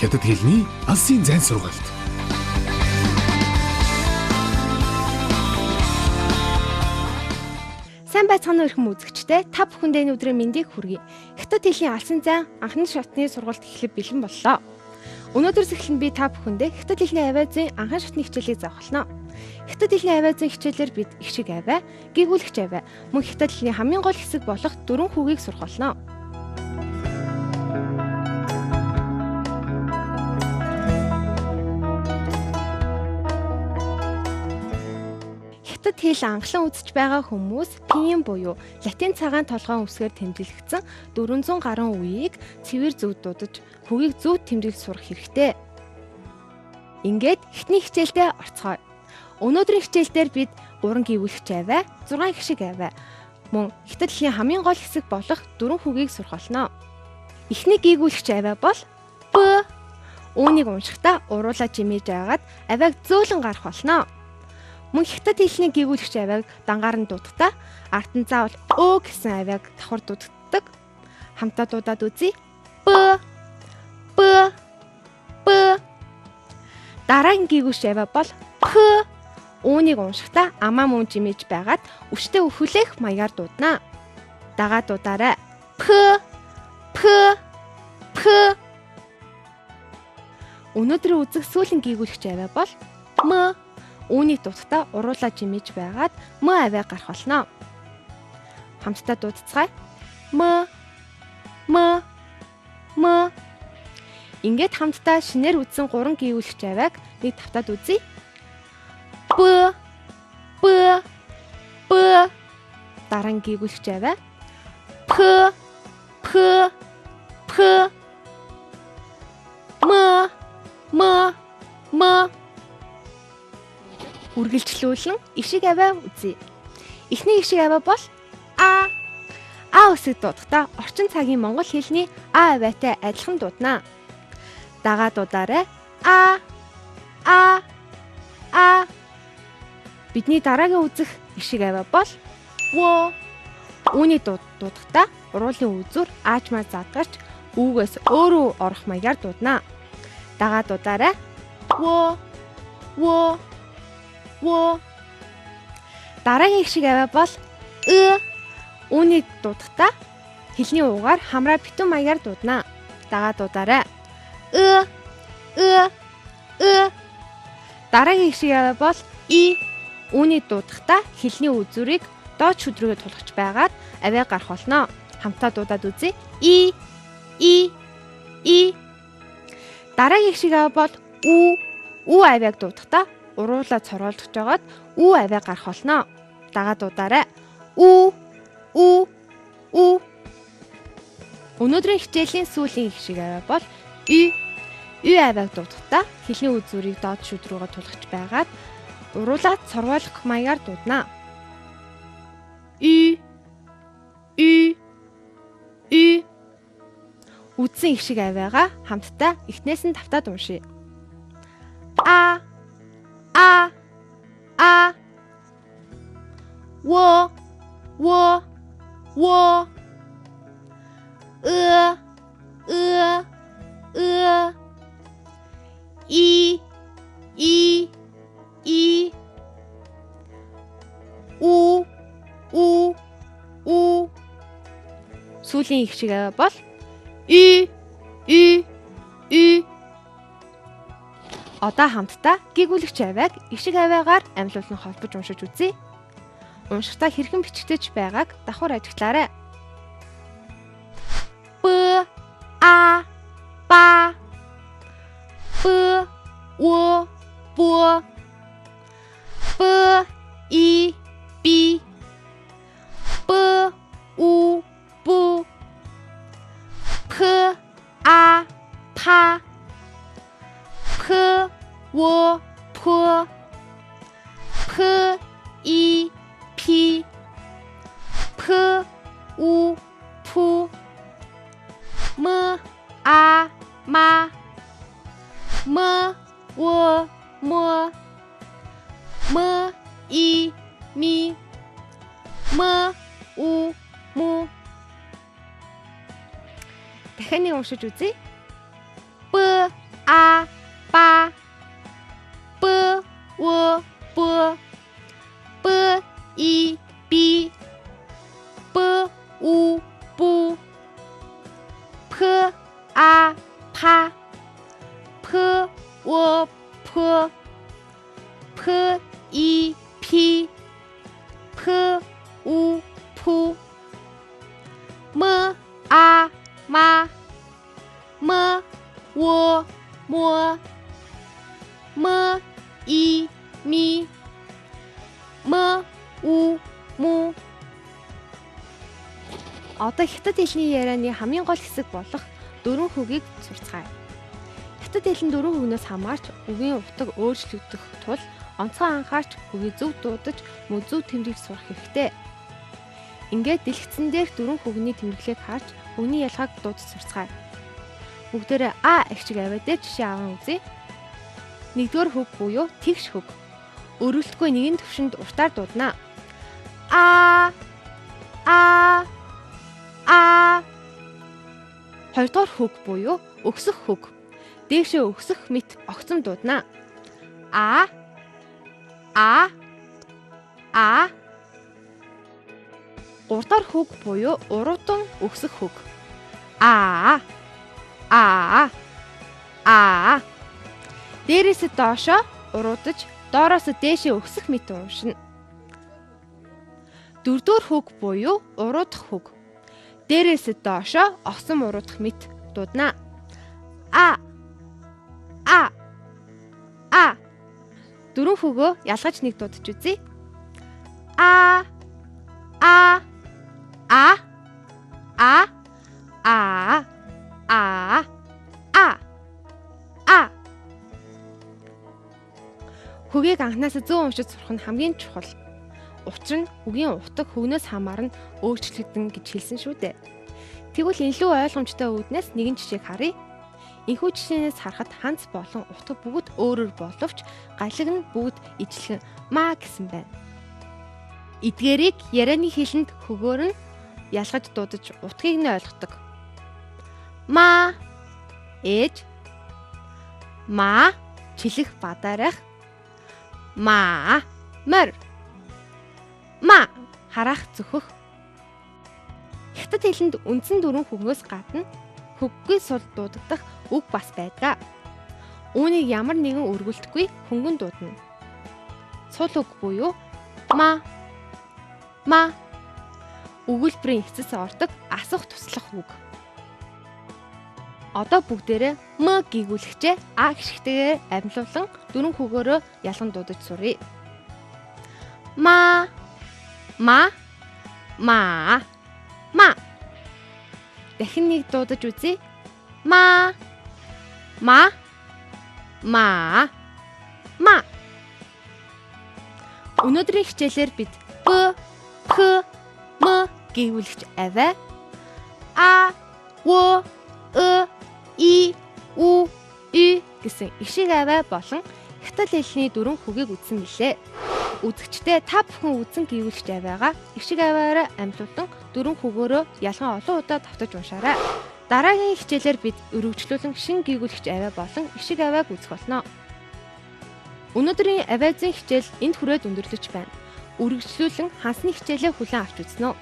Хятад хэлний алсын зайн сургалт. Сайн байцгаана уу эрхэм үзэгчдээ, та бүхэндээ энэ өдрийн мэндийг хүргэе. Хятад хэлний алсын зайн анхны шатны сургалт эхлэх бэлэн боллоо. Өнөөдрөөс эхлэн би та бүхэндээ хятад хэлний авиа зүйн анхны шатны хичээлийг заах болно. Хятад хэлний авиа зүйн хичээлээр бид их шиг авиа, гийгүүлэгч авиа, мөн хятад хэлний хамгийн гол хэсэг болох дөрвөн хүүгийг сурах болно. Хятад хэл анхлан үзэж байгаа хүмүүс пиньин буюу латин цагаан толгойн үсгээр тэмдэглэгдсэн 400 гаруй үеийг цэвэр зөв дуудаж хүүгийг зөв тэмдэглэж сурах хэрэгтэй. Ингээд эхний хичээлдээ орцгоё. Өнөөдрийн хичээл дээр бид 3 гийгүүлэгч авиа, 6 их шиг авиа, мөн хятад хэлний хамгийн гол хэсэг болох дөрвөн хүүгийг сурах болно. Эхний гийгүүлэгч авиа бол б. Үүнийг уншихдаа уруулаа чимээж агаад авиаг зөөлөн гарах болно. Мөн хятад хэлний гийгүүлэгч авиаг дангаар нь дуудахдаа ард нь заавал өө гэсэн авиаг давхар дуудагддаг. Хамтаа дуудаад үзье. Б, б, б. Дараагийн гийгүүлэгч авиа бол п. Үүнийг уншихдаа амаа мөн жимээж байгаад өвчтөй өхөлөх маягаар дуудана. Дагаа дуудаарай. П, п, п. Өнөөдрийн үзэх сүүлийн гийгүүлэгч авиа бол м. Үүнийг дуудахдаа уруулаа жимээж байгаад м авиа гарах болно. Хамтдаа дуудацгаая. М, м, м. Ингээд хамтдаа шинээр үзсэн 3 гийгүүлэгч авиаг нэг тавтаад үзье. Б, б, б. Дараа нь гийгүүлэгч авиа. П, п, п. М, м, м. Үргэлжлүүлэн ишиг авиа үзье. Эхний ишиг авиа бол а. А үсэг дуудахдаа орчин цагийн монгол хэлний а авиатай адилхан дуудана. Дагаа дуудаарай. А, а, а. Бидний дараагийн үзэх ишиг авиа бол во. Үүний дуудахдаа уруулын үзүүр аажмаа задгарч үүгээс өөрөө орох маягаар дуудана. Дагаа дуудаарай. Во, во, во. Дараагийн их шиг авиа бол ы. Үүнийг дуудахдаа хэлний угаар хамраа битүүн маягаар дуудана. Дагаа дуудаарай. Ы, ы, ы. Дараагийн их шиг авиа бол и. Үүнийг дуудахдаа хэлний үзүүрийг доод шүд рүүгээ тулгаж байгаад авиа гарах болно. Хамтаа дуудаад үзье. И, и, и. Дараагийн их шиг авиа бол ү. Ү авиаг дуудахдаа уруулаа цоролдож жагаад ү авиа гарах болно. Дагаа дуудаарай. Ү, ү, ү. Өнөөдрийн хичээлийн сүүлийн их шиг авиа бол ü. Ü авиаг дуудахдаа хэлний үзүүрийг доод шүд рүүгээ тулгаж байгаад уруулаа цорвойлох маягаар дуудана. Ü, ü, ü. Үдсэн их шиг авиагаа хамтдаа эхнээс нь тавтаад уншъя. А, а, а. Во, во, во. Ы, ы, ы. И, и, и. У, у, у. Сүүлийн их шиг авиа бол ü, ü, ü. Одоо хамтдаа гийгүүлэгч авиаг их шиг авиагаар амьлуулан холбож уншиж үзье. Уншихдаа хэрхэн бичигдэж байгааг давхар ажиглаарай. Б, а, ба. Б, у, бу. Б, и, би. Б, у, бу. П, а, па. П, у, пу. П, и, пи. П, у, пу. М, а, ма. М, у, мо. М, и, ми. М, у, му. Дахиад нэг уншиж үзье. Б, П П И Пи П У Пу М А Ма М У Мо М И Ми М У Му. Одоо хятад хэлний ярианы хамгийн гол хэсэг болох дөрвөн хөгийг сурцгаая. Хятад хэлний дөрвөн хөгнөөс хамаарч үгийн утга өөрчлөгдөх тул онцгой анхаарч хөгийг зөв дуудаж, мөн зөв тэмдэглэж сурах хэрэгтэй. Ингээд дэлгэцэн дээрх дөрвөн хөгний тэмдэглэлийг харж хөгний ялгааг дуудаж сурцгаая. Бүгдээрээ А эгчиг авиа дээр жишээ аван үзье. Нэгдүгээр хөг буюу тэгш хөг. Өргөлтгүй нэгэн төвшөнд уртаар дуудана. А А А. Хоёрдугаар хөг буюу өксөх хөг. Дээшээ өксөх мэт огцом дуудана. А А А. Гуравдугаар хөг буюу уруудан өксөх хөг. А А А. Дээрээс доошоо уруудаж, доороос дээшээ өксөх мэт уншина. Дөрөвдүгээр хөг буюу уруудах хөг. Дээрээс доошоо огцом уруудах мэт дуудана. А А А. Дөрвөн хөгөө ялгаж нэг дуудаж үзье. А А А А А А А А. Хөгийг анхнаасаа зөв уншиж сурах нь хамгийн чухал. Учир нь үгийн утга хөгнөөс хамаарна өөрчлөгдөн гэж хэлсэн шүү дээ. Тэгвэл илүү ойлгомжтой үүднээс нэгэн жишээг харъя. Энэхүү жишээнээс харахад ханц болон утга бүгд өөрөөр боловч галиг нь бүгд ижилхэн маа гэсэн байна. Эдгээрийг ярианы хэлэнд хөгөөр нь ялгаж дуудаж утгыг нь ойлгодог. Маа ээж, маа чилэх бадарах, маа морь, ма харах зөхөх. Хятад хэлэнд үндсэн дөрвөн хөгнөөс гадна хөггүй сул дуудагдах үг бас байдаг. Үүнийг ямар нэгэн өргөлтгүй хөнгөн дуудана. Сул үг буюу ма ма өгүүлбэрийн эцэс ордог асуух туслах үг. Одоо бүгдээрээ м гийгүүлэгчээ а гишгтэйгээр амьлуулан дөрвөн хөгөөрөө ялган дуудаж суръя. Ма ма ма ма. Дахин нэг дуудаж үзье. Ма ма ма ма. Өнөөдрийн хичээлээр бид Б, П, М гийгүүлэгч авиа, А, В, Э, И, У, Ү гэсэн ишиг авиа болон хятад хэлний дөрвөн хөгийг үзсэн билээ. Үзэгчдээ та бүхэн үзсэн гийгүүлэгч авиагаа ишиг авиараа амьлуулан дөрвөн хөгөөрөө ялган олон удаа давтаж уншаарай. Дараагийн хичээлээр бид өргөжлүүлэн шинэ гийгүүлэгч авиа болон ишиг авиаг үзэх болно. Өнөөдрийн авиа зүйн хичээл энд хүрээд өндөрлөж байна. Үргэлжлүүлэн хансны хичээлээ хүлээн авч үзнэ үү.